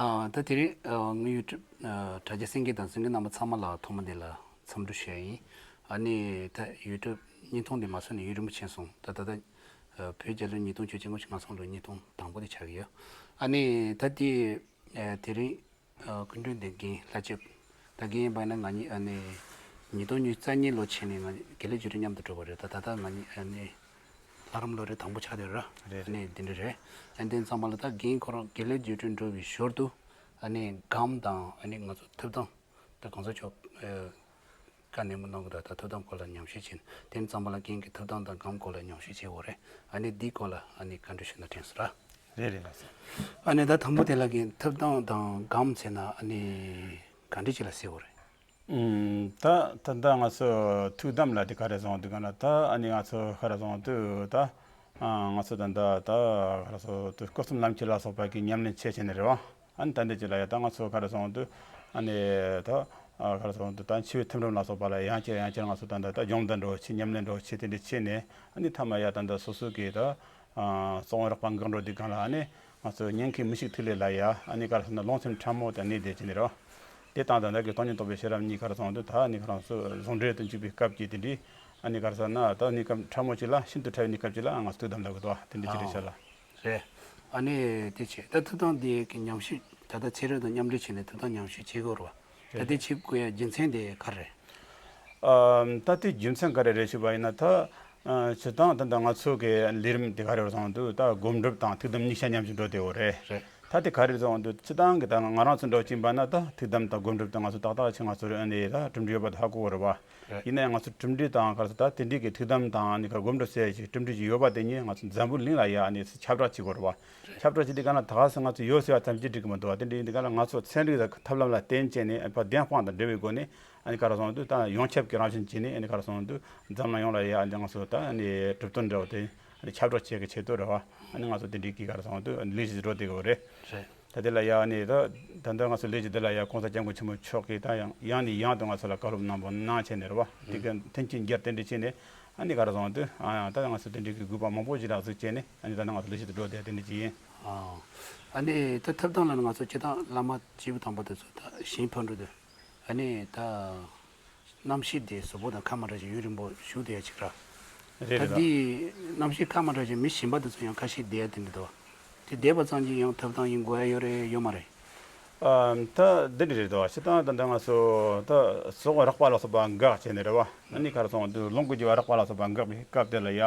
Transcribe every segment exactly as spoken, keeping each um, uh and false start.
ཨ། ད་དེ་རིང་ཨ་ངའི་ཡུ་ཊུབ་ཨ་དྲ་རྒྱ་གསན་མཁན་དང་གསན་མཁན་རྣམ་པ་ཚང་མ་ལ་ཐོག་མ་དེ་ལ་འཚམས་འདྲི་ཞུ་ཡ་ཡིན། ཨ་ནི་ད་ཡུ་ཊུབ་བརྙན་ཐུང་འདི་མ་སོང་ནས་ཡུན་རིང་པོ་ཕྱིན་སོང་། ད་ད་ལྟ་ཨ་བོད་རྒྱལ་ལོ་ཉིས་སྟོང་བཅོ་བརྒྱད་ལྔ་བཅུ་ང་གསུམ་ལོའི་བརྙན་ཐུང་དང་པོ་དེ་ཆགས་ཀྱི་ཡོད། ཨ་ནི་ད་དེ་ཨ་དེ་རིང་ཨ་སྐུ་མགྲོན་དེ་རྒན་ལྷ་ལྕེབ། ད་རྒན་ཡིན་པ་ཡིན་ན་ང་གཉིས་ཨ་ནི་ཉིས་སྟོང་ཉི་ཤུ་རྩ་གཉིས་ལོ་ཕྱིན་ནས་ང་དགེ་ལས་བརྒྱུད་རིམ་མཉམ་དུ་གྲུབ་པ་རེད། ད་ད་ལྟ་ང་གཉིས་ཨ་ནི་ལྷ་རམས་ལོ་རེ་དང་པོ་ཆགས་བསྡད་ར། རེད། ཨ་ནི་འདི་འདྲ་རེད། ཨ་འདི་ཙམ་པ་ལ་ད་རྒན་ཁོ་རང་དགེ་ལས་བརྒྱུད་རིམ་འགྲོ་བའི་ཞོར་དུ་ཨ་ནི་སྒམ་དང་ཨ་ནི་ང་ཚོ་ཐུབ་བསྟན་ད་གོང་ས་མཆོག་ཨ་བཀའ་ནན་མོ་གནང་གི་འདུག་ད་ཐུབ་བསྟན་སྐོར་ལ་ཉམས་ཞིབ་བྱས་ནས་དེ་ཙམ་པ་ལ་རྒན་གྱིས་ཐུབ་བསྟན་དང་སྒམ་སྐོར་ལ་ཉམས་ཞིབ་བྱེད་དགོས་རེད། ཨ་ནི་འདིའི་སྐོར་ལ་ཨ་ནི་བཀའ་འདྲི་ཞུས་ན་དྲན་སོང་ར། རེད་རེད་ལགས་སོ། ཨ་ནི་ད་དང་པོ་དེ་ལ་རྒན་ཐུབ་བསྟན་དང་སྒམ་ཟེར་ན་ཨ་ནི་ག་འདྲ་ཅིག་ལ་ཟེར་དགོས་རེད། ཨུམ། ད་ད་ལྟ་ང་ཚོ་ཐུགས་དམ་ལ་དེ་ག་རེ་བཟང་དུས་ག་ན་ད་ཨ་ནི་ང་ཚོ་ག་རེ་བཟང་དུས་ད་ཨ་ང་ཚོ་ད་ལྟ་ད་ག་རེ་བཟང་དུས་སྐུ་གསུམ་ལམ་གྱི་ལ་སོགས་པ་གི་ཉམས་ལེན་བྱེད་བྱས་ནས་རེད་བ། ཨ་ནི་ད་འདི་ཅི་ལ་ཡ་ད་ང་ཚོ་ག་རེ་བཟང་དུས་ཨ་ནི་ད་ཨ་ག་རེ་བཟང་དུས་ད་འཆི་བའི་ཐིམ་རིམ་ལ་སོགས་པ་ལ་ཡང་བསྐྱར་ཡང་བསྐྱར་ང་ཚོ་ད་ལྟ་ད་སྦྱོང་བརྡར་འགྲོ་བྱེད་ཉམས་ལེན་འགྲོ་བྱེད་དེ་འདྲ་བྱས་ནས་ཨ་ནི་མཐའ་མ་ཡ་ད་ལྟ་སོ་སོ་གི་ད་ཨ་གསང་བ་རགས་པ་འགག་འགྲོ་དུས་གང་ལ་ཨ་ནི་ང་ཚོ་ཉིན་མཁའི་མི་ཤིགས་ཐིག་ལེ་ལ་ཡ་ཨ་ནི་ག་རེ་ཟེར་ན་རླུང་སེམས་ཕྲ་མོ་དང་གནས་བསྡད་ཀྱི་ནི་རེད། དེ་དང་ད་ལྟ་གི་སྟོང་ཉིད་རྟོགས་པའི་ཤེས་རབ་གཉིས་ག་རེ་བཟང་དུས་ད་ཨ་ནི་ཁོ་རང་ཚོ་ཟུང་འབྲེལ་དུ་འཇུག་པའི་སྐབས་ཀྱི་དེ་འདྲའི་ཨ་ནི་ག་རེ་ཟེར་ན་ད་གནས་སྐབས་ཕྲ་མོ་ཅིག་ལ་ཤིན་ཏུ་ཕྲ་བའི་གནས་སྐབས་ཅིག་ལ་ང་ཚོ་ཐུགས་དམ་ལ་གི་དོ་དེ་འདྲ་ཅིག་རེད་ཤག་ལ། རེད། ཨ་ནི་དེ་བྱས་ད་ཐུབ་བསྟན་འདི་གི་ཉམས་ཞིབ་ད་ལྟ་ཚན་རིག་དང་མཉམ་འབྲེལ་བྱས་ནས་ཐུབ་བསྟན་ཉམས་ཞིབ་བྱེད་དགོས་རེད་བ། ད་དེ་བྱེད་དགོས་ཡ་རྒྱུ་མཚན་དེ་ག་རེ་རེད། ཨ། ད་དེ་རྒྱུ་མཚན་ག་རེ་རེད་ཞུས་པ་ཡིན་ན་ད་ཨ་སྤྱིར་བཏང་ད་ལྟ་ང་ཚོ་གི་ལས་རིམ་དེ་ག་རེ་རེད་བཟང་དུས་ད་སྒོམ་སྒྲུབ་དང་ཐུགས་དམ་གཉིས་ཆ་མཉམ་གྱི་འགྲོ་དེ་འོ་རེད། རེད། ད་དེ་ག་རེ་རེད་བཟང་དུས་སྤྱིར་བཏང་གི་ད་ང་རང་ཚོ་འགྲོ་གཅིག་པ་ན་ད་ཐུགས་དམ་དང་སྒོམ་སྒྲུབ་དང་ང་ཚོ་ཏག་ཏག་ཆེ་ང་ཚོ་རེ་ཨ་ནི་ད་གྲུབ་འབྲས་ཡོད་པ་དེ་ཧ་གོ་གི་རེད་བ། རེད། ཡིན་ན་ཡང་ང་ཚོ་གྲུབ་འབྲས་དང་ག་རེ་ད་དེ་འདྲའི་གི་ཐུགས་དམ་དང་ཨ་ནི་ག་སྒོམ་སྒྲུབ་ཟེར་ཞིག་གྲུབ་འབྲས་ཅིག་ཡོད་པ་དེ་ཉིད་ང་ཚོ་འཛམ་བུ་གླིང་ལ་ཡ་ཨ་ནི་ཁྱབ་བསྒྲགས་བྱེད་དགོས་རེད་བ། ཁྱབ་བསྒྲགས་བྱེད་དུས་ག་ན་ད་ག་སེ་ང་ཚོ་ཡོད་ཟེར་བ་ཙམ་གྱིས་འགྲིག་གི་མི་འདུག་བ། དེ་འདྲ་ཡིན་དུས་ག་ན་ང་ཚོ་ཚན་རིག་དང་ཐབས་ལམ་ལ་བརྟེན་བྱས་ནས་ཨ་ནི་བདེན་དཔང་དང་འབྲེལ་བའི་སྒོ་ནས་ཨ་ནི་ག་རེ་སོང་དུས་ད་ཡོངས་ཁྱབ་ཀྱི་རང་བཞིན་བྱས་ནས་ཨ་ནི་ག་རེ་སོང་དུས་འཛམ་གླིང་ཡོངས་ལ་ཡ་ཨ་ནི་ང་ཚོ་ད་ཨ་ནི་གྲུབ་དོན་འདྲ་བོ་དེ་ཨ་ནི་ཁྱབ་བསྒྲགས་བྱེད་ཀྱི་ཆེད་དུ་རེད་བ། ཨ་ནི་ང་ཚོ་དེ་འདྲའི་གི་ག་རེ་སོང་དུས་ཨ་ནི་ལས་གཞི་འགྲོ་བསྡད་ཀྱི་ཡོད་རེད། རེད། ད་དེ་ལ་ཡ་ཨ་ནི་ད་ད་ལྟ་ང་ཚོ་ལས་གཞི་འདི་ལ་ཡ་གོང་ས་སྐྱབས་མགོན་ཆེན་པོ་མཆོག་གིས་ད་ཡང་ཡང་ནས་ཡང་དུ་ང་ཚོ་ལ་བཀའ་སློབ་གནང་བ་གནང་བྱས་ནས་རེད་བ། དེ་ག་མཐུན་རྐྱེན་སྦྱར་དེ་འདྲ་བྱས་ནས་ཨ་ནི་ག་རེ་སོང་དུས་ཨ་ཡང་ད་ང་ཚོ་དེ་འདྲའི་གི་དགོས་པ་མང་པོ་ཞིག་ལ་གཟིགས་བྱས་ནས་ཨ་ནི་ད་ནང་ང་ཚོ་ལས་གཞི་དེ་འགྲོ་བསྡད་དེ་འདྲ་ཅིག་ཡིན། ཨ་ཨ་ནི་ད་ཐུབ་བསྟན་ལ་ང་ཚོ་སྤྱིར་བཏང་བླ་མ་སྐྱེས་བུ་དམ་པ་དེ་ཚོ་ད་ཞིང་ཕ་འགྲོ་དུས་ཨ་ནི་ད་རྣམ་ཤེས་དེ་གཟུགས་པོ་དང་ཁ་མ་འདྲ་ཞིག་ཡུན་རིང་པོ་བཞུགས་བསྡད་ཡ་ཅིག་ར། རེད་ད་རེད་ད། འདི་རྣམ་ཤེས་ཁ་མ་འདྲ་ཞིག་མི་གཞན་པ་དེ་ཚོ་ཡང་ཁ་ཤས་བསྡད་ཡ་དེ་འདྲ་འདུག་དེ་བསྡད་པ་ཙམ་གྱིས་ཡང་ཐུབ་བསྟན་ཡིན་དགོས་ཡ་ཡོད་རེད་ཡོད་མ་རེད། ཨ། ད་འདི་འདྲ་རེད་དོ། སྤྱིར་བཏང་ད་ལྟ་ང་ཚོ་ད་གཟུགས་རགས་པ་ལ་སོགས་པ་འགག་བྱས་ནས་རེད་བ། ཨ་ནི་ག་རེ་སོང་དུས་རླུང་གི་རྒྱུ་བ་རགས་པ་ལ་སོགས་པ་འགག་པའི་སྐབས་དེ་ལ་ཡ།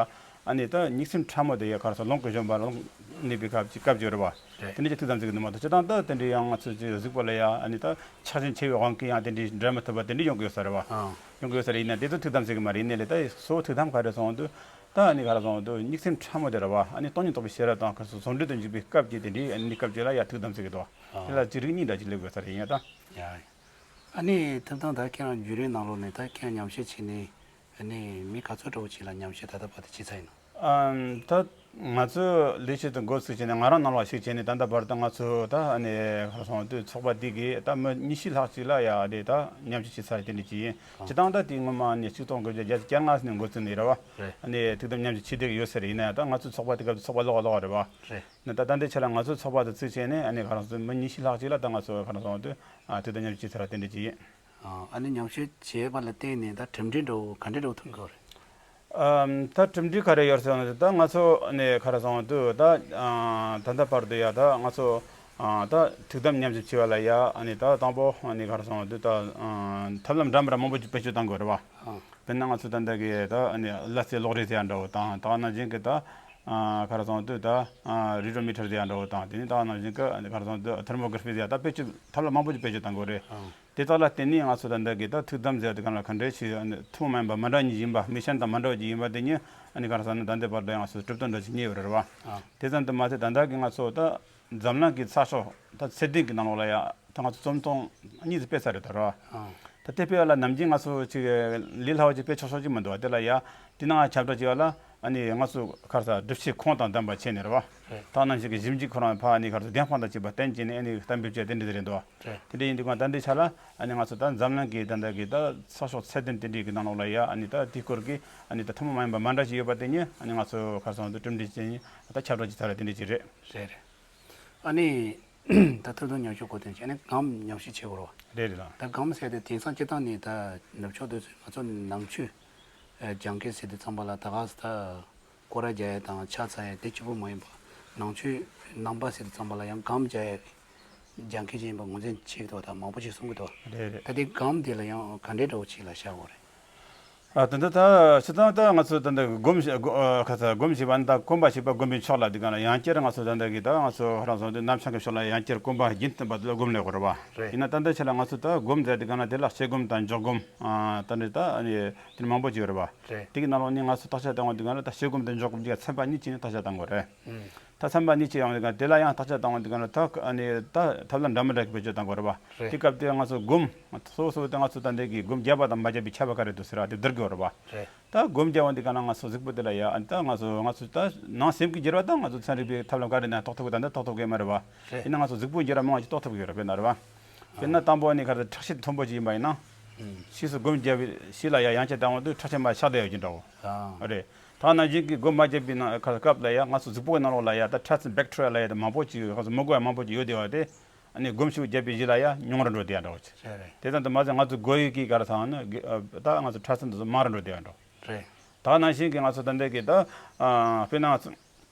ཨ་ནི་ད་གཉིད་སེམས་ཕྲ་མོ་དེ་ཡ་ག་རེ་སོང་རླུང་གི་བཞོན་པ་རླུང་གནས་པའི་སྐབས་ཀྱི་སྐབས་ཀྱི་རེད་བ། རེད། དེ་འདྲ་ཅིག་ཐུགས་དམ་ཚིག་གི་ནུ་མ་དང་སྤྱིར་བཏང་ད་དེ་འདྲའི་ཡང་ང་ཚོ་ཅིག་གཟིགས་པ་ལ་ཡ་ཨ་ནི་ད་ཆགས་ཞེན་ཆེ་བའི་དབང་གིས་ཡང་དེ་འདྲའི་འབྲལ་མི་ཐུབ་པ་དེ་འདྲ་ཡོང་གི་ཡོད་ས་རེད་བ། ཨང་། ཡོང་གི་ཡོད་ས་རེད། ཡིན་ན་དེ་ཚོ་ཐུགས་དམ་ཚིག་གི་མ་རེད། ཡིན་ནའི་ལས་ད་གཙོ་བོ་ཐུགས་དམ་ག་རེ་སོང་དུས་ད་ཨ་ནི་ག་རེ་སོང་དུས་གཉིད་སེམས་ཕྲ་མོ་དེ་རེད་བ། ཨ་ནི་སྟོང་ཉིད་རྟོགས་པའི་ཤེས་རབ་དང་ག་རེ་སོང་ཟུང་འབྲེལ་དུ་འཇུག་པའི་སྐབས་ཀྱི་དེ་འདྲའི་ཨ་ནི་སྐབས་ཀྱི་ལ་ཡ་ཐུགས་དམ་ཚིག་གི་དོ། དེ་ལ་ཅི་རིགས་གཉིས་འདྲ་ཅིག་སླེབས་དགོས་ས་རེད་ཡིན་ཡ་ད། ཡ། ཨ་ནི་ཐུབ་བསྟན་ད་ཁྱེད་རང་བརྒྱུད་རིམ་ནང་ལོགས་ནས་ད་ཁྱེད་རང་ཉམས་ཞིབ་བྱས་ནས་ཨ་ནི་མི་ག་ཚོད་འདྲ་བོ་ཅིག་ལ་ཉམས་ཞིབ་ད་ལྟ་བར་དུ་བྱས་ཚར་ཡིན་ནམ། ཨམ། ད་ང་ཚོས་ལས་བྱེད་དུ་འགོ་ཚུགས་བྱས་ནས་ང་རང་ནང་ལ་ཞུགས་བྱས་ནས་ད་ལྟ་བར་དུ་ང་ཚོ་ད་ཨ་ནི་ག་རེ་སོང་དུས་ཚོགས་པ་འདི་གིས་ད་མི་ཉི་ཤུ་ལྷག་ཅིག་ལ་ཡ་ཨ་ནི་ད་ཉམས་ཞིབ་བྱས་ཚར་དེ་འདྲ་ཅིག་ཡིན། སྤྱིར་བཏང་ད་དེ་སྔོན་མ་ཨ་ནི་ཆིག་སྟོང་དགུ་བརྒྱ་བརྒྱད་ཅུ་གྱ་ལྔ་ནས་འགོ་བཙུགས་ནས་རེད་བ། རེད། ཨ་ནི་ཐུགས་དམ་ཉམས་ཞིབ་བྱས་བསྡད་ཀྱི་ཡོད་ས་རེད། ཡིན་ན་ཡང་ད་ང་ཚོའི་ཚོགས་པ་དེ་སྐབས་དུ་ཚོགས་པ་ལོགས་ལོགས་རེད་བ། རེད། ནི་ད་ད་ལྟའི་ཆ་ལ་ང་ཚོའི་ཚོགས་པ་དེ་བཙུགས་བྱས་ནས་ཨ་ནི་ག་རེ་སོང་མི་ཉི་ཤུ་ལྷག་ཅིག་ལ་ད་ང་ཚོ་ག་རེ་སོང་དུས་ཨ་ཐུགས་དམ་ཉམས་ཞིབ་བྱས་ཚར་དེ་འདྲ་ཅིག་ཡིན། ཨ་ནི་ཉམས་ཞིབ་བྱས་པ་ལ་བརྟེན་ནས་ད་གྲུབ་འབྲས་འདྲ་བོ་ག་འདྲ་འདྲ་བོ་ཐོན་གྱི་ཡོད་རེད། ཨམ། ད་གྲུབ་འབྲས་ག་རེ་ཡོད་ཟེར་ན་ད་ང་ཚོ་ནས་ག་རེ་སོང་དུས་ད་ཨ་ད་ལྟ་བར་དུ་ཡ་ད་ང་ཚོ་ཨ་ད་ཐུགས་དམ་ཉམས་ཞིབ་བྱས་པ་ལ་ཡ་ཨ་ནི་ད་དང་པོ་ཨ་ནི་ག་རེ་སོང་དུས་ད་ཨ་ཐབས་ལམ་འདྲ་མི་འདྲ་མང་པོ་ཅིག་བེད་སྤྱོད་བཏང་དགོས་རེད་བ། ཨ། དཔེར་ན་ང་ཚོ་ད་ལྟ་གི་ད་ཨ་ནི་གླ་རྩའི་གློག་རིག་ཟེར་ཡ་འདྲ་བོ་དང་ད་ག་ནང་བཞིན་གི་ད་ཨ་ག་རེ་སོང་དུས་ད་ཨ་རི་ཌོ་མི་ཊར་ཟེར་ཡ་འདྲ་བོ་དང་དེ་ནི་ད་ག་ནང་བཞིན་གི་ཨ་ནི་ག་རེ་སོང་དུས་ཐར་མོ་གྷ་ར་ཕི་ཟེར་ཡ་ད་བེད་སྤྱོད་ཐབས་ལམ་མང་པོ་ཅིག་བེད་སྤྱོད་བཏང་དགོས་རེད། ཨ། དེ་དག་ལ་བརྟེན་ནས་ང་ཚོ་ད་ལྟ་གི་ད་ཐུགས་དམ་ཟེར་དེ་གང་ལ་ག་འདྲའི་ཞིག་ཐུན་མོང་མ་ཡིན་པ་མ་འདྲ་ཉིད་ཡིན་པ་མི་ཤན་དང་མ་འདྲ་བ་ཅིག་ཡིན་པ་དེ་ཉིད་ཨ་ནི་ག་རེ་ཟེར་ན་ད་ལྟའི་བར་དུ་ཡང་ང་ཚོ་གྲུབ་དོན་འདྲ་ཞིག་རྙེད་ཡོད་རེད་བ། དེ་ཙམ་དུ་མ་ཟད་ད་ལྟ་གི་ང་ཚོ་ད་འཛམ་གླིང་གི་ཚགས་ཤོག་ད་ཚེ་བརྟན་གི་ནང་ལོགས་ལ་ཡ་ད་ང་ཚོ་རྩོམ་ཐུང་གཉིས་སུ་སྤེལ་ཚར་རེད་ད་ར། ད་དེ་སྤེལ་བ་ལ་ནམ་རྒྱུན་ང་ཚོ་ཅིག་ལས་སླ་བ་ཅིག་སྤེལ་ཆོག་ཆོག་ཅིག་མི་འདུག་བ། དེ་ལ་ཡ་དེ་ནང་ཁྱབ་བསྒྲགས་བྱས་པ་ལ། ཨ་ནི་ང་ཚོ་ག་རེ་ཟེར་སྒྲུབ་བྱེད་ཁུངས་དང་ལྡན་པ་བྱས་ནས་རེད་བ། རེད། ད་ནང་བཞིན་གྱི་ཞིབ་འཇུག་ཁོ་རང་ཕར་ཨ་ནི་ག་རེ་ཟེར་བདེན་དཔང་དང་བཅས་པ་བསྟན་བྱས་ནས་ཨ་ནི་གཏན་འབེབས་བྱས་དེ་འདྲ་ཟེར་རེད་འདུག་བ། རེད། དེ་འདྲ་ཡིན་དུས་ང་ད་འདི་ཆ་ལ་ཨ་ནི་ང་ཚོ་ད་འཛམ་གླིང་གི་ད་ལྟ་གི་ད་ཚགས་ཤོག་ཚད་ལྡན་དེ་འདྲའི་གི་ནང་ལོགས་ལ་ཡ་ཨ་ནི་ད་དེའི་སྐོར་གྱི་ཨ་ནི་ད་ཐུན་མོང་མ་ཡིན་པ་མ་འདྲ་ཞིག་ཡོད་པ་དེ་ཉིད་ཨ་ནི་ང་ཚོ་ག་རེ་ཟེར་འདུག་གྲུབ་འབྲས་ཅན་ད་ཁྱབ་བསྒྲགས་ཅིག་ཚར་རེད་དེ་འདྲ་ཅིག་རེད། རེད་རེད། ཨ་ནི། ད་ཐུབ་ཐུབ་ཉམས་ཞིབ་གོ་དོན་བྱས་ནས་སྒམ་ཉམས་ཞིབ་བྱེད་དགོས་རེད་བ། རེད་རེད་ལགས། ད་སྒམ་ཟེར་དེ་དེང་སང་སྤྱིར་བཏང་ནས་ད་ནུབ་ཕྱོགས་དེ་ཚོས་ང་ཚོ་ནང་ཆོས་ཨ་སྦྱང་མཁན་ཟེར་དུས་ཙམ་པ་ལ་ད་ག་ས་ད་སྐོར་ར་རྒྱག་ཡ་དང་ཕྱག་འཚལ་ཡ་དེ་གཅིག་པུ་མ་ཡིན་པ། ནང་ཆོས་ནང་པ་ཟེར་དུས་ཙམ་པ་ལ་ཡང་སྒམ་རྒྱག་ཡ་སྦྱང་མཁན་ཅིག་ཡིན་པ་ངོས་འཛིན་བྱེད་ཀྱི་འདུག་ད་མང་པོ་ཞིག་གསུང་གི་འདུག་རེད་རེད། ད་དེ་སྒམ་དེ་ལ་ཡང་ག་འདྲའི་འདྲ་བོ་ཅིག་ལ་བཞག་དགོས་རེད། ཨ་ད་ལྟ་ད་སྤྱིར་བཏང་ད་ང་ཚོ་ད་ལྟ་སྒོམ་ཞིག་སྒོ་ཨ་ཁ་ཚ་སྒོམ་ཞེས་པ་ནི་ད་གོམས་པ་ཞེས་པ་སྒོམ་པའི་ཕྱོགས་ལ་དེ་ག་ན་ཡང་བསྐྱར་ང་ཚོ་ད་ལྟ་གི་ད་ང་ཚོ་ཧ་རང་སོང་དུས་རྣམ་བྱང་གི་ཕྱོགས་ལ་ཡང་བསྐྱར་གོམས་པ་རྒྱུན་བསྟན་པ་དེ་ལ་སྒོམ་ལས་དགོས་རེད་བ། རེད། ཡིན་ན་ད་ལྟ་ཆ་ལ་ང་ཚོ་ད་སྒོམ་ཟེར་དེ་ག་ན་དེ་ལ་སྤྱི་སྒོམ་དང་འཇོག་སྒོམ་ཨ་ད་འདྲ་ད་ཨ་ནི་དེ་མང་པོ་ཅིག་ཡོད་རེད་བ། རེད། དེ་གི་ནང་ལོགས་ནས་ང་ཚོ་བརྟག་དཔྱད་བཏང་བ་དེ་ག་ན་ད་སྤྱི་སྒོམ་དང་འཇོག་སྒོམ་གཉིས་ཀ་ཚན་པ་གཉིས་ཀྱིས་ནི་བརྟག་དཔྱད་བཏང་དགོས་རེད། ཨུམ། ད་ཚན་པ་གཉིས་ཀྱི་ཡང་དེ་ལ་ཡང་བརྟག་དཔྱད་བཏང་བ་འདི་ག་ན་ད་ཨ་ནི་ད་ཐབས་ལམ་འདྲ་མི་འདྲ་གི་བེད་སྤྱོད་བཏང་དགོས་རེད་བ། རེད། དེ་སྐབས་དེ་ང་ཚོ་སྒོམ་གཙོ་བོ་གཙོ་བོ་དེ་ང་ཚོ་ད་ལྟ་གི་སྒོམ་བརྒྱབ་པ་དང་མ་བརྒྱབ་པའི་ཁྱད་པར་ག་རེ་འདུག་ཟེར་བ་དེ་བསྡུར་དགོས་རེད་བ། རེད། ད་སྒོམ་བརྒྱབ་པ་འདི་ག་ན་ང་ཚོ་གཟུགས་པོ་དེ་ལ་ཡ་ཨ་ནི་ད་ང་ཚོ་ང་ཚོ་ད་ནང་སེམས་ཀྱི་འགྱུར་བ་ད་ང་ཚོ་ཚན་རིག་པའི་ཐབས་ལམ་ག་རེ་ནས་རྟོགས་ཐུབ་ཀྱི་ད་ལྟ་རྟོགས་ཐུབ་ཀྱི་མ་རེད་བ། རེད། ཡིན་ན་ང་ཚོ་གཟུགས་པོའི་འགྱུར་བ་མང་བ་ཞིག་རྟོགས་ཐུབ་ཀྱི་ཡོད་རེད་དཔེར་ན་རེད་བ། དཔེར་ན་དང་པོ་ཨ་ནི་ག་རེ་ཁྲག་ཤེད་མཐོན་པོ་ཅིག་ཡིན་པ་ཡིན་ན། ཨུམ། ཕྱིས་སུ་སྒོམ་བརྒྱབ་པའི་ཕྱི་ལ་ཡ་ཡང་བསྐྱར་བཏང་བ་དུས་ཁྲག་ཤེད་མར་ཆག་བསྡད་ཡོད་ཀྱི་འདྲ་བོ། ཨ། རེད། ད་ནང་བཞིན་གྱི་སྒོམ་མ་བརྒྱབ་པའི་ནང་སྐབས་ལ་ཡང་ང་ཚོ་གཟུགས་པོའི་ནང་ལོགས་ལ་ཡང་ད་ཕྲ་སྲིན་བེག་ཊི་རི་ཡ་ལབ་ཡ་དེ་མང་པོ་ཅིག་ཡོད། ང་ཚོ་མི་དགོས་ཡ་མང་པོ་ཅིག་ཡོད་བསྡད་པ་དེ་ཨ་ནི་སྒོམ་ཞིག་བརྒྱབ་པའི་རྗེས་ལ་ཡང་ཉུང་རུ་འགྲོ་བསྡད་ཡ་འདྲ་བོ་ཅིག་རེད་རེད། དེ་ཙམ་དུ་མ་ཟད་ང་ཚོ་དགོས་ཡོད་ཀྱི་ག་རེ་ཟེར་ན་ད་ང་ཚོ་ཕྲ་སྲིན་དེ་ཚོ་མང་རུ་འགྲོ་བསྡད་ཡ་འདྲ་བོ། རེད། ད་ནང་བཞིན་གྱི་ང་ཚོ་ད་ལྟ་གི་ད་དཔེར་ན་ང་ཚོ་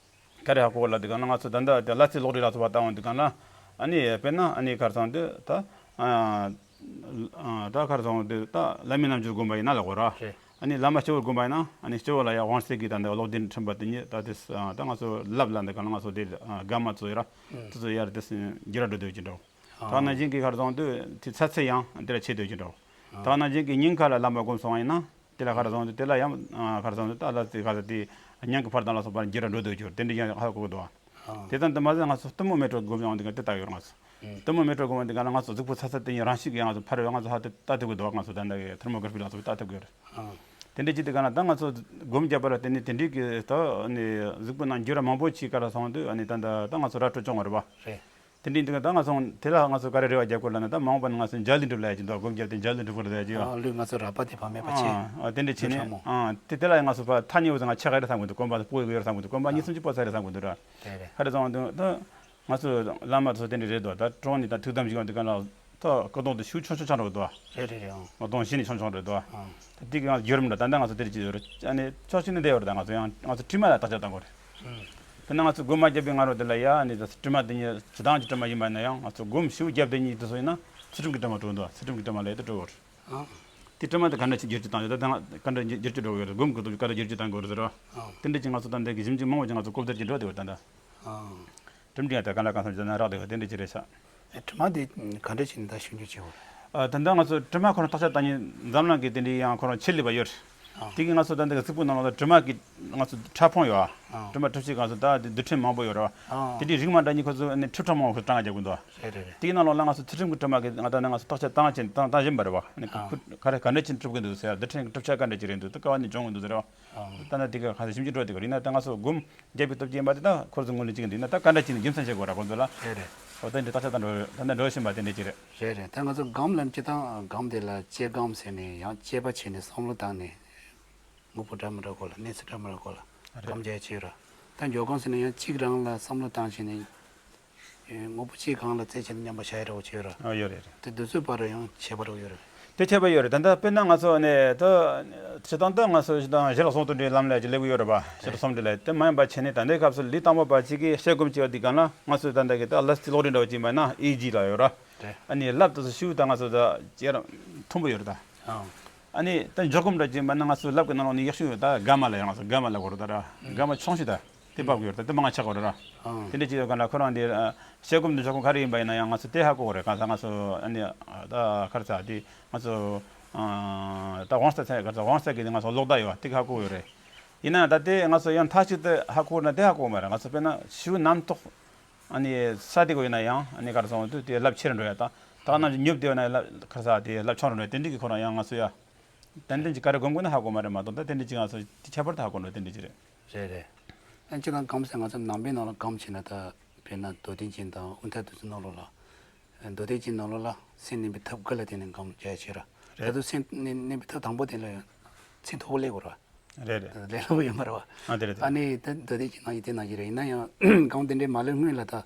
ག་རེ་ཧ་གོ་ལ་དེ་ག་ན་ང་ཚོ་ད་ལྟ་དེ་གླ་རྩི་གློག་རིག་ལ་སོགས་པ་བཏང་བ་དེ་ག་ན་ཨ་ནི་དཔེར་ན་ཨ་ནི་ག་རེ་ཟེར་ན་དེ་ད། ཨ་ད་ག་རེ་ཟེར་དུས་ད་བླ་མའི་རྣལ་འབྱོར་བསྒོམ་པ་ཡིན་ན་ལ་གོ་ར། རེད། ཨ་ནི་བླ་མ་སྤྱི་བོར་བསྒོམ་པ་ཡིན་ན་ཨ་ནི་སྤྱི་བོ་ལ་ཡང་དབང་རྩའི་གི་ད་འདི་གློག་ལྡན་ཕྲེང་བ་དེ་ཉིད་ད་དེ་ད་ང་ཚོ་ལབ་ལ་འདི་ག་ན་ང་ཚོ་དེ་དགའ་མ་ཚོ་ཡོད་ར། དེ་ཚོ་ཡར་དེ་འགྱུར་ར་འགྲོ་སྡོད་ཀྱི་འདྲ། ད་ནང་བཞིན་གི་ག་རེ་ཟེར་དུས་དེ་ཚ་ཚད་ཡང་དེ་ལ་ཆེ་སྡོད་ཀྱི་འདྲ། ད་ནང་བཞིན་གི་སྙིང་ཁ་ལ་བླ་མ་བསྒོམ་སོང་བ་ཡིན་ན། དེ་ལ་ག་རེ་ཟེར་དུས་དེ་ལ་ཡང་ག་རེ་ཟེར་དུས་ད་ལ་དེ་ག་རེ་དེ་སྙིང་གི་འཕར་ལྡང་ལ་སོགས་པ་འགྱུར་ར་འགྲོ་སྡོད་ཀྱི་ཡོད་དེ་འདྲ་ཡང་ཧ་གོ་གི་འདུག་དེ་ཙམ་དུ་མ་ཟད་ང་ཚོ་གཏི་མུག་མེ་དྲོད་སྒོམ་ཡང་འདི་ག་དེ་ལྟ་ཡོད་ང་ཚོ། གཏི་མུག་མེ་དྲོད་སྒོམ་འདི་ག་ན་ང་ཚོ་གཟུགས་པོ་ཚ་ཚ་དེ་ཉིད་རང་བཞིན་གྱིས་ང་ཚོ་འཕར་བས་ང་ཚོ་ཧ་དེ་ལྟ་ཐུབ་ཀྱི་འདུག་ང་ཚོ་ད་ལྟ་གི་ཐུར་མོ་གར་པི་ལ་སོགས་ལྟ་ཐུབ་ཀྱི་ཡོད་རེད། དེ་འདྲ་ཅིག་དེ་ག་ན་ད་ང་ཚོ་སྒོམ་བརྒྱབ་པ་ལ་བརྟེན་ནས་དེ་འདྲའི་གི་ད་ནི་གཟུགས་པོ་ནང་འགྱུར་བ་མང་པོ་ཅིག་ག་རེ་སོང་དུས་ཨ་ནི་ད་ད་ད་ང་ཚོ་ར་སྤྲོད་བྱུང་བ་རེད་པ། རེད། དེ་འདྲའི་འདི་ག་ད་ང་ཚོ་དེ་ལ་ང་ཚོ་ག་རེ་རེ་བ་རྒྱབ་དགོས་ལབ་ན་ད་མ་འོངས་པ་ན་ང་ཚོ་མཇལ་ལུས་འགྲུབ་ལ་ཡ་ཅིག་འདུག་སྒོམ་བརྒྱབ་སྟེ་མཇལ་ལུས་འགྲུབ་དགོས་ལ་ཡ་ཅིག་ཨ་ལུས་ང་ཚོ་རགས་པ་དེ་བག་མེད་པ་ཆེ། ཨ་དེ་འདྲ་བྱས་ནས་ཨ་དེ་དེ་ལ་ཡ་ང་ཚོ་ཕ་ཐག་ཉེ་བོ་ཚོ་ང་ཆེ་ག་རེ་བསམ་གི་འདུག་སྒོམ་པ་སྤོ་གི་ཡོད་བསམ་གི་འདུག་སྒོམ་པ་གཉིས་གསུམ་གཅིག་སྤོ་ཚར་རེད་བསམ་གི་འདུག་ར། རེད་རེད། ག་རེ་བསམ་འདུག་ད། ང་ཚོ་བླ་མ་ཚོ་དེ་འདྲ་རེད་དོ། ད་གྲོངས་ནས་ད་ཐུགས་དམ་བཞེས་པ་འདི་ག་ལ་ད་སྐུ་གདུང་དུ་ཤུགས་ཆུང་ཆུང་ཆགས་འགྲོ་གི་འདུག་རེད་རེད་རེད། ཨང་། སྐུ་གདུང་གཞི་ནས་ཆུང་ཆུང་རེད་དོ། ཨང་། ད་དེ་གི་ང་ཚོ་བརྒྱུད་རིམ་འདྲ་ད་ལྟ་ང་ཚོ་དེ་འདྲ་བྱེད་ཀྱི་ཡོད་རེད། ཨ་ནི་ཕྱོགས་གཅིག་ནས་བསྡད་ཡོད་རེད། ད་ང་ཚོ་ཡང་ང་ཚོ་དྲི་མ་ལ་བརྟག་དཔྱད་བཏང་དགོས་རེད། ཨང་། དེ་ན་ང་ཚོ་སྒོམ་མ་བརྒྱབ་པའི་སྔ་རོལ་དེ་ལ་ཡ་ཨ་ནི་ད་དྲི་མ་དེ་ཉིད་སྤྱིར་བཏང་གི་དྲི་མ་ཡིན་པ་ཡིན་ན་ཡང་ང་ཚོ་སྒོམ་ཞིབ་བརྒྱབ་དེ་ཉིད་དུ་སོང་ཡིན་ན་ཚུལ་ཁྲིམས་ཀྱི་དྲི་མ་གྲོལ་འདུག་ཚུལ་ཁྲིམས་ཀྱི་དྲི་མ་ལས་དེ་གྲོལ་གི་རེད། ཨང་། དེ་དྲི་མ་དེ་ག་འདྲ་ཞིག་བསྒྱུར་བཅོས་བཏང་ཡོད། ད་ད་ག་འདྲ་བསྒྱུར་བཅོས་འགྲོ་གི་ཡོད་རེད། སྒོམ་གྱི་སྟོབས་ཀྱིས་ག་འདྲ་བསྒྱུར་བཅོས་བཏང་དགོས་རེད་ཟེར་རོ། ཨང་། དེ་འདྲ་ཅིག་ང་ཚོ་ད་ལྟ་གི་ཞིབ་འཇུག་མང་བོ་ཅིག་ང་ཚོ་རྐུབ་སྟེགས་ཀྱི་འགྲོ་བསྡད་ཡོད་ད་ལྟ། ཨང་། གྲུབ་འབྲས་ཡང་ད་ག་ལ་གང་འཚམ་ཅིག་ན་རག་བསྡད་ཡོད་དེ་འདྲ་ཅིག་རེད་ཤག་ཨེ་དྲི་མ་དེ་ག་འདྲ་བྱས་ནས་ད་ཞིབ་འཇུག་བྱེད་དགོས་རེད། ཨ་ད་ལྟ་ང་ཚོ་དྲི་མ་ཁོ་རང་བརྟག་དཔྱད་བཏང་མཁན་འཛམ་གླིང་གི་དེ་འདྲའི་ཡང་ཁོ་རང་ཆེད་ལས་པ་ཡོད་རེད། ཨང་། དེ་གིས་ང་ཚོ་ད་ལྟ་གི་གཟུགས་པོའི་ནང་ལ་དྲི་མ་གི་ང་ཚོ་ཕྲ་ཕུང་ཡོད་ཨ། ཨང་། དྲི་མ་གྲུབ་ཆའི་ང་ཚོ་ད་དེ་རྡུལ་ཕྲན་མང་པོ་ཡོད་རེད་བ། ཨང་། དེ་འདྲའི་རིགས་མ་འདྲ་གཉིས་ཁོ་ཚོ་ནི་ཁྲི་ཕྲག་མང་པོ་ཁོ་གྲངས་ཀ་རྒྱག་གི་འདུག་རེད་རེད་རེད། དེའི་ནང་ལོགས་ལ་ང་ཚོ་ཚུལ་ཁྲིམས་ཀྱི་དྲི་མ་གི་ང་ད་ནི་ང་ཚོ་བརྟག་དཔྱད་བཏང་ཕྱིན་བཏང་བཏང་བཞིན་པ་རེད་བ། ནི་ཨང་། ཁོ་ག་རེ་ག་འདྲ་ཅིག་གྲུབ་ཀྱི་འདུག་ཟེར་རྡུལ་ཕྲན་གྱི་གྲུབ་ཆ་ག་འདྲ་ཅིག་རེད་འདུག་ད་ག་བ་ནས་འབྱུང་གི་འདུག་ཟེར་བ། ཨང་། ད་ནི་དེ་ག་ཁ་ཤས་ཞིབ་འཇུག་འགྲོ་དེ་ག་རེད་ན་ད་ང་ཚོ་སྒོམ་རྒྱབ་པའི་སྟོབས་ཀྱིས་ཡིན་པ་དེ་ད་ཁོ་ཚོ་ངོས་ལེན་བྱེད་ཀྱི་འདུག་ཡིན་ན་ད་ག་འདྲ་ཅིག་ནས་རྒྱུ་མཚན་བཤད་དགོས་ར་ཁོ་ཚོ་ལ། རེད་རེད། འོ་ད་འདི་བརྟག་དཔྱད་ད་འགྲོ་ད་ནི་འགྲོ་བཞིན་པ་དེ་འདྲ་ཅིག་རེད། རེད་རེད། ད་ང་ཚོ་སྒོམ་ལབ་སྤྱིར་བཏང་སྒོམ་དེ་ལ་དཔྱད་སྒོམ་ཟེར་ནས་ཡང་དཔྱད་པ་བྱས་ནས་བསམ་བློ་བཏང་ནས་དངོས་པོ་འདྲ་མི་འདྲ་སྐོར་ལ་གནས་ཚུལ་འདྲ་མི་འདྲ་སྐོར་ལ་རེད། སྒོམ་རྒྱག་བྱས་ར། ད་འཇོག་སྒོམ་ཟེར་ན་ཡང་གཅིག་རང་ལ་བསམ་བློ་བཏང་བྱས་ནས་དངོས་པོ་གཅིག་སྒང་ལ་རྩད་བྱས་ནས་མཉམ་པར་བཞག་ཡ་འདྲ་བོ་བྱས་ར། ཨ་ཡོད་རེད་རེད། དེ་དུས་ཚོད་བར་ཡང་ཁྱད་པར་ཡོད་རེད། དེ་ཁྱད་པར་ཡོད་རེད། ད་ལྟ་དཔེར་ན་ང་ཚོ་ནས་ད་སྤྱིར་བཏང་ད་ང་ཚོ་སྤྱིར་བཏང་ཞི་ལྷག་གསུང་དོན་འགྲེལ་ལམ་ལས་ཀྱི་ལེགས་པོ་ཡོད་རེད་པ། ཞི་ལྷག་གསུམ་འགྲེལ་ལས་དེ་མ་ཡིན་པ་བྱས་ནས་ད་ལྟའི་སྐབས་སུ་ལས་དང་པོ་པ་གཅིག་གིས་བཤད་སྒོམ་བྱས་པ་འདི་གང་ལ་ང་ཚོས་ད་ལྟ་གི་ད་གླ་རྩི་གློག་འདྲ་བ་ཅིག་མ་ན་ཨི་ཇི་ལ་ཡོད་ར། རེད། ཨ་ནི་ལབ་དུས་སུ་ཤུགས་ད་ང་ཚོ་ད་ཅེར་མཐོན་པོ་ཡོད་རེད་ད། ཨང་། ཨ་ནི་ད་འཇོག་སྒོམ་འདྲ་ཅིག་མ་ན་ང་ཚོ་ལབ་གི་ནང་ལོགས་ནས་ཡག་ཤོས་ཡོད་ད་ག་མ་ལ་ཡང་ང་ཚོ་ག་མ་ལ་གོ་རེད་ད་ར་ག་མ་ཆུང་ཤོས་ད། དེ་འབབ་ཡོད་རེད། དེ་མང་ཆགས་ཡོད་རེད། ཨང་། དེ་འདྲ་ཅིག་ཡོད་ག་ན་ཁོ་རང་དེ་བཤད་སྒོམ་དང་འཇོག་སྒོམ་ག་རེ་ཡིན་པ་ཡིན་ན་ཡང་ང་ཚོ་དེ་ཧ་གོ་གི་རེད། གང་ཟག་ང་ཚོ་ཨ་ནི་ད་ག་རེ་ཟ་དེ་ང་ཚོ་ད་དབང་རྩ་ཚད་ག་རེ་ཟ་དབང་རྩ་གི་དེ་ང་ཚོ་ལོག་ལྟ་ཡོད་དེ་ཧ་གོ་ཡོད་རེད། ཡིན་ན་ད་དེ་ང་ཚོ་ཡང་མཐའ་གཅིག་ཏུ་ཧ་གོ་ན་དེ་ཧ་གོ་མ་རེད། ང་ཚོ་དཔེར་ན་ཤུགས་རྣམ་རྟོག་ཨ་ནི་ས་དེ་གོ་ཡིན་ན་ཡང་ཨ་ནི་ག་རེ་ཟ་དེ་རླབས་ཆེ་རུ་འགྲོ་ཡ་དང་ད་རྣམས་ཀྱི་ཉོབ་དེ་ཡོད་ན་ག་རེ་ཟ་དེ་རླབས་ཆུང་རུ་འགྲོ་ཡ་དེ་འདྲ་གི་ཁོ་རང་ཡང་ང་ཚོ་ཡ། ཏན་ཏན་གྱི་ག་རེ་སྒོམ་དགོས་ན་ཧ་གོ་མ་རེད་མ་གཏོགས་ད་དེ་འདྲ་ཅིག་ང་ཚོ་དེ་ཁྱད་པར་དུ་ཧ་གོ་འགྲོ་དེ་འདྲ་ཅིག་རེད། རེད་རེད། ཨ་ཅི་དང་སྒོམ་ཟེར་ང་ཚོ་ནང་པའི་ནང་ལ་སྒོམ་བྱས་ན་ད་དཔེར་ན་མདོ་སྡེ་རྒྱན་དང་དབུས་མཐའ་དེ་ཚོའི་ནང་ལོགས་ལ། མདོ་སྡེ་རྒྱན་ནང་ལོགས་ལ་སེམས་གནས་པའི་ཐབས་དགུ་ལ་བརྟེན་ནས་སྒོམ་རྒྱག་བྱས་ར། རེད། ད་དུང་སེམས་གནས་གནས་པའི་ཐབས་དང་པོ་དེ་ལ་ཡང་ཚད་མཐོ་པོ་སླེབས་དགོས་ར། རེད་རེད། ད་ལས་སླ་པོ་ཡོད་མ་རེད་བ། ཨ་དེ་རེད་དེ་རེད། ཨ་ནི་ད་མདོ་སྡེ་རྒྱན་ནང་ཡིན་དེ་ནང་བཞིན་རེད། ཡིན་ན་ཡང་སྒོམ་དེ་འདྲའི་མ་སླེབས་སྔོན་ལ་ད།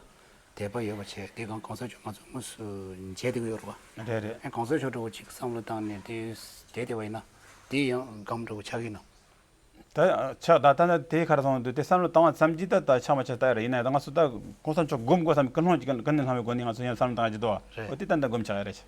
དད་པ་ཡོད་པ་བྱས་དེ་གང་གོང་ས་མཆོག་ང་ཚོ་དངོས་སུ་མཇལ་བསྡད་ཀྱི་ཡོད་རེད་བ། རེད་རེད། ཨ་གོང་ས་མཆོག་འདྲ་བོ་ཅིག་བསམ་བློ་བཏང་ནས་དེ་བསྡད་བསྡད་པ་ཡིན་ན་དེ་ཡང་སྒོམ་འདྲ་བོ་ཆགས་ཀྱི་ཡིན་ནམ། ད་ཆགས་ད་ད་ད་དེ་ག་རེ་སོང་དུས་དེ་བསམ་བློ་བཏང་བ་ཙམ་གྱིས་ད་ད་ཆགས་མ་ཆགས་ད་ཡ་རེད། ཡིན་ན་ཡང་ད་ང་ཚོ་ད་གོང་ས་མཆོག་སྒོམ་དགོས་བསམ་ཀུན་སློང་གི་ཀུན་ནས་བསླངས་པའི་སྒོ་ནས་ང་ཚོ་ཡང་བསམ་བློ་བཏང་གི་འདུག་བ། རེད། འོ་དེ་ད་ད་སྒོམ་ཆགས་ཡ་རེད།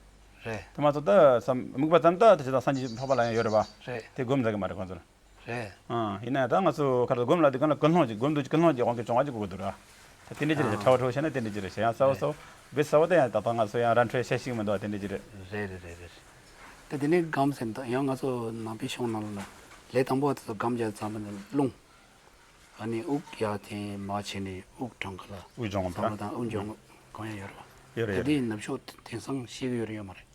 རེད། དེ་མ་གཏོགས་ད་བསམ་དམིགས་པ་ཙམ་ད་ད་ཅི་ད་སངས་རྒྱས་འཕགས་པ་ལ་ཡང་ཡོད་རེད་བ། རེད། དེ་སྒོམ་ཟ་གི་མ་རེད་ཁོང་ཚོ་ལ། རེད། ཨང་ཡིན་ན་ཡང་ད་ང་ཚོ་ག་རེ་སྒོམ་ལ་དེ་ག་ན་ཀུན་སློང་གི་སྒོམ་དུ་ཀུན་སློང་གི་དབང་གིས་བྱུང་བ་ཅིག་དགོས་ཀྱི་འདུག་ར། ད་དེ་འདྲ་ཅིག་རེད། ཨ་ཁྲ་བོ་ཁྲ་བོ་བྱས་ན་དེ་འདྲ་ཅིག་རེད། ཡང་གསལ་བོ་གསལ་བོ་བེད་གསལ་བོ་ད་ཡང་ད་ལྟ་ང་ཚོ་ཡང་ར་འཕྲོད་བཤད་ཤེས་ཀྱི་མི་འདུག་བ། དེ་འདྲ་ཅིག་རེད། རེད་རེད་རེད་རེད། ད་དེ་ནས་སྒོམ་ཟེར་འདུག་ཡང་ང་ཚོ་ནང་པའི་ཕྱོགས་ནང་ལ་ལས་དང་པོ་དེ་ཚོ་སྒོམ་རྒྱག་ཙམ་པ་ནི་རླུང་། ཨ་ནི་དབུགས་ཡར་འཐེན་མར་བྱས་ནས་དབུགས་གྲངས་ཀ་ལ་དབུགས་སྦྱོང་བསམ་བློ་དང་དབུགས་སྦྱོང་གང་ཡང་ཡོད་རེད་བ། ཡོད་རེད། ད་ཡོད་དེ་རེད། ནུབ་ཕྱོགས་དེང་སང་ཤེས་ཀྱི་ཡོད་རེད་ཡོད་མ་རེད།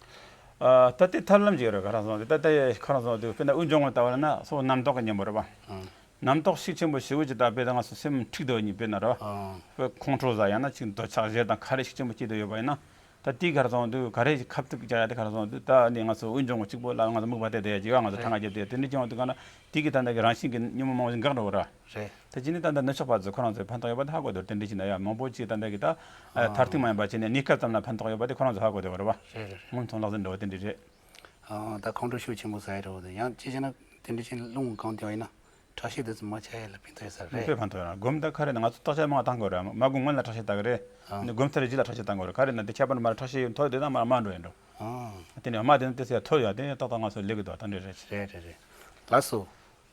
ཨ་ད་དེ་ཐབས་ལམ་ཅིག་ཡོད་རེད། ཁ་རང་སོང་དེ་ད་ལྟ་ཁ་རང་སོང་དེ་དཔེར་ན་དབུགས་སྦྱོང་བ་ལྟ་བ་ན་སོ་རྣམ་རྟོག་གི་གཉེན་པོ་རེད་བ། ཨང་། རྣམ་རྟོག་ཤུགས་ཆེན་པོ་ཞེ་པོ་ཅིག་ད་དཔེ་ད་ང་ཚོ་སེམས་འཁྲུག་སྡོད་ཉིད་དཔེར་ན་རེད་བ། ཨང་། དཔེ་ཁོང་ཁྲོ་ཟ་ཡང་ན་ཅིག་འདོད་ཆགས་ཞེ་སྡང་ཁ་རེ་ཤུགས་ཆེན་པོ་སྐྱེས་བསྡད་ཡོད་པ་ཡིན་ན། ད་དེའི་ག་རེ་སོང་དུས་ག་རེ་ཞིག་ཁ་ཐུག་རྒྱག་ཡ་དེ་ག་རེ་སོང་དུས་ད་ནི་ང་ཚོ་དབུགས་སྦྱོང་གི་གཅིག་པོ་ལ་ང་ཚོ་དམིགས་པ་གཏད་བསྡད་ཡ་ཅིག་ཡོད། ང་ཚོ་ཐང་ག་རྒྱབ་བསྡད་ཡ་དེ་འདྲ་བྱུང་བ་དུས་ག་ན་དེ་གི་ད་ལྟ་གི་རང་བཞིན་གྱི་སྙོམས་པོ་མང་པོ་ཞིག་འགག་འགྲོ་བ་ར། རེད། དེ་བྱས་ནས་ད་ལྟ་ནུབ་ཕྱོགས་པ་ཚོས་ཁོ་རང་ཚོའི་ཕན་ཐོགས་ཡོད་པ་དེ་ཧ་གོ་འདུག་དེ་འདྲ་བྱས་ན་ཡ་མང་པོ་ཅིག་ད་ལྟ་གི་ད་ཨ་མཐར་ཐུག་མ་ཡིན་པ་བྱས་ནས་གནས་སྐབས་ཙམ་ལ་ཕན་ཐོགས་ཡོད་པ་དེ་ཁོ་རང་ཚོ་ཧ་གོ་བསྡད་པ་རེད་བ། རེད་རེད་རེད། སྔོན་ཐོན་ལག་རྩལ་འདྲ་བོ་དེ་འདྲ་རེད། ཨ་ད་ཁོང་ཁྲོ་ཤུགས་ཆེན་པོ་ཟ་ཡ་འདྲ་བོ་དེ་ཡང་ཅི་བྱས་ན་དེ་འདྲ་བྱས་ནས་རླུང་གང་བཏང་བ་ཡིན་ན། ཁྲག་ཤེད་དེ་ཚོ་མར་ཆག་ཡ་ལ་ཕན་ཐོགས་ཡོད་ས་རེད། དཔེ་ཕན་ཐོགས་ཡོད་ན་སྒོམ་ད་ག་རེ་ན་ང་ཚོ་བརྟག་དཔྱད་མང་བཏང་དགོས་རེད། མ་སྒོམ་སྔོན་ལ་ཁྲག་ཤེད་བལྟ་གི་རེད། ཨ་ནི་སྒོམ་ཚར་རྗེས་ལ་ཁྲག་ཤེད་བལྟ་དགོས་རེད། ག་རེ་ན་དེ་ཁྱད་པར་མ་རེད། ཁྲག་ཤེད་མཐོ་དེ་དང་མར་དམའ་འགྲོ་ཡིན་འགྲོ། ཨ་དེ་ནས་དམའ་དེ་ན་དེ་ཚོ་ཡ་མཐོ་ཡོད་དེ་ཏག་ཏག་ང་ཚོ་ལེགས་གི་འདུག་ད་འདྲ་རེད། རེད་རེད་རེད། ལགས་སོ།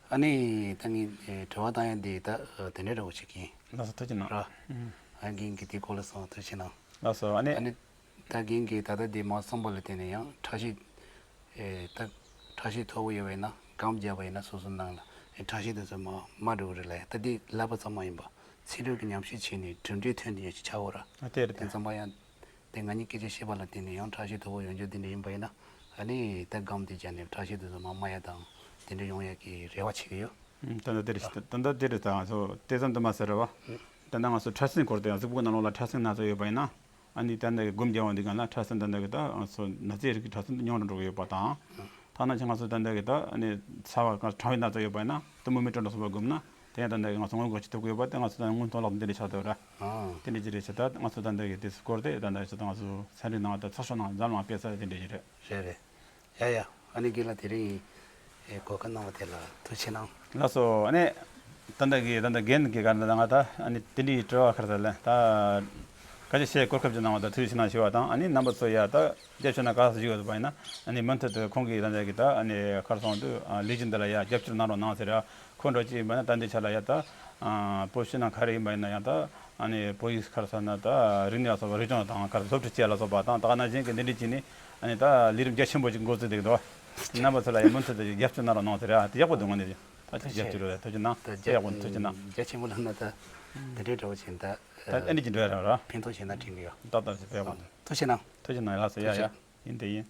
ཨ་ནི་ད་ངས་དྲི་བ་བཏང་ཡ་འདི་ད་དེ་འདྲ་འདྲ་བོ་ཞིག་ཡིན། ལགས་སོ་ཐུགས་རྗེ་གནང་ར། ཨ་རྒན་གྱིས་དེ་སྐོར་ལ་གསུངས་ཐུགས་རྗེ་གནང་། ལགས་སོ་ཨ་ནི། ཨ་ནི། ད་རྒན་གྱིས་ད་ལྟ་འདི་མ་གསུངས་པ་ལ་བརྟེན་ནས་ཡང་ཁྲག་ཤེད། ཨེ་ད་ཁྲག་ཤེད་མཐོ་པོ་ཡོད་པ་ཡིན་ན་སྒོམ་བརྒྱབ་པ་ཡིན་ན་སོ་སོ་ནང་ལ་ཨེ་ཁྲག་ཤེད་དེ་ཚོ་མར་དམའ་འགྲོ་གི་རེད་ལབ་ཡ། ད་འདི་ལབ་པ་ཙམ་མ་ཡིན་པ་ཚིག་འགྲོས་ཀྱི་ཉམས་ཞིབ་བྱས་ནས་གྲུབ་འབྲས་ཐོན་དེ་ཡང་ཞིག་ཆགས་ཡོད་ར། ཨ་དེ་རེད་དེ་ད། ཙམ་པ་ཡང་དེ་ང་གཉིས་སྐད་ཆ་བཤད་པ་ལ་བརྟེན་ནས་ཡང་ཁྲག་ཤེད་མཐོ་པོ་ཡོང་རྒྱུ་འདི་འདྲ་ཡིན་པ་ཡིན་ན་ཨ་ནི་ད་སྒོམ་དེ་བརྒྱབ་ནས་ཁྲག་ཤེད་དེ་ཚོ་མར་དམའ་ཡ་དང་དེ་འདྲ་ཡོང་ཡ་གི་རེ་བ་བྱེད་ཀྱི་ཡོད། ད་ལྟ་དེ་རེད་ད་ལྟ་དེ་རེད་ད་ང་ཚོ་དེ་ཙམ་དུ་མ་ཟེར་ར་བ། ད་ལྟ་ང་ཚོ་ཕྲ་སྲིན་སྐོར་དེ་ཡང་གཟུགས་པོ་ནང་ལོགས་ལ་ཕྲ་སྲིན་སྣ་ཚོགས་ཡོད་པ་ཡིན་ན། ཨ་ནི་ད་ལྟ་གི་སྒོམ་རྒྱག་པ་འདི་ག་ལ་ཕྲ་སྲིན་ད་ལྟ་གི་ད་ང་ཚོ་ན་ཚའི་རིགས་ཀྱི་ཕྲ་སྲིན་དེ་ཉུང་རུ་འགྲོ་གི་ཡོད་པ་དང་། ཐ་ན་ཅི་ང་ཚོ་ད་ལྟ་གི་ད་ཨ་ནི་ཚ་བ་གང་ཕྲ་བའི་སྣ་ཚོགས་ཡོད་པ་ཡིན་ན་གཏི་མུག་མེ་དྲོད་འགྲོ་སོང་བ་སྒོམ་ན་དེ་ཡང་ད་ལྟ་གི་ང་ཚོ་སྔོན་འགོག་བྱེད་ཐུབ་ཀྱི་ཡོད་པ་དེ་ང་ཚོ་ད་སྔོན་ཐོན་ལག་འདི་འདྲ་ཆགས་ཐུབ་ར། དེ་འདྲ་ཅི་རེད་ཆེ་ད་ང་ཚོ་ད་ལྟ་གི་དེ་སྐོར་དེ་ད་ལྟ་ཅི་ད་ང་ཚོ་ཚན་རིག་ནང་ད་ཚགས་ཤོག་ནང་འཛམ་གླིང་སྤེལ་ས་དེ་འདྲ་ཅི་རེད། རེད་རེད། ཡ་ཡ། ཨ་ནི་རྒན་ལགས་དེ་རིང་ཨེ་གོ་སྐབས་གནང་བ་དེ་ལ་ཐུགས་རྗེ་གནང་། ལགས་སོ་ཨ་ནི། ད་ལྟ་གི་ད་ལྟ་རྒན་གྱི་ག་ད་ང་ད་ཨ་ནི་དེ་འདྲའི་དྲི་བ་ཁ་ས་ལ་ད། ག་ཅི་བཤད་གོ་སྐབས་ཅིག་གནང་བ་དང་ཐུགས་རྗེ་ཆེ་གནང་ཞུ་བ་དང་ཨ་ནི་རྣམ་པ་ཚོ་ཡ་ད་རྒྱབ་སྐྱོར་གནང་ག་ས་ཞུ་བ་དང་པ་ཡིན་ན་ཨ་ནི་མུ་མཐུད་དུ་ཁོང་གིས་ད་ལྟ་གི་ད་ཨ་ནི་ཁར་སོང་དུས་ལས་གཞི་འདི་ལ་ཡ་རྒྱབ་སྐྱོར་གནང་རོགས་གནང་ཟེར་ཡ། ཁོ་འདྲ་ཅིག་ཡིན་པ་ན་ད་འདི་ཆ་ལ་ཡ་ད། ཨ་བོད་ཕྱི་ནང་ག་རེ་ཡིན་པ་ཡིན་ན་ཡང་ད། ཨ་ནི་བོད་ཡིག་ག་རེ་ཟེར་ན་ད་རིག་གནས་ལ་སོགས་པ་རིག་སྦྱོང་དང་ག་རེ་སློབ་ཁྲིད་བཅས་ལ་སོགས་པ་དང་ད་ག་ནང་བཞིན་གྱི་འདི་འདྲ་བྱས་ནས་ཨ་ནི་ད་ལས་རིམ་རྒྱ་ཆེན་པོ་ཅིག་འགོ་བཙུགས་བསྡད་ཀྱི་འདུག་རྣམ་པ་ཚོ་ལ་ཡང་མུ་མཐུད་དུ་རྒྱབ་སྐྱོར་གནང་རོགས་གནང་ཟེར་ཡ་དེ་ཡག་པོ་འདུག་ངོ་ནས་ད་ཅིག་རྒྱབ་སྐྱོར་རོགས་ཐུགས་རྗེ་གནང་། ད་དེ་ཡག་པོ་འདུག་ཐུགས་རྗེ་གནང་། རྒྱ་ཆེན་པོ་ལབ་ན་ད་འདི་འདྲའི་འདྲ་བོ་བྱས་ད་ད་ཨ་ནི་ཅིག་འགྲོ་ཡ་རང་ར། ཕན་ཐོགས་བྱས་ན་དྲན་གི་ཡོད། ཏག་ཏག་ཅིག་ཕེབས་དགོས་འདུག་ཐུགས་རྗེ་གནང་། ཐུགས་རྗེ་གནང་ཡ་ལགས་སོ་ཡ་ཡ། ཡིན་དེ་ཡིན།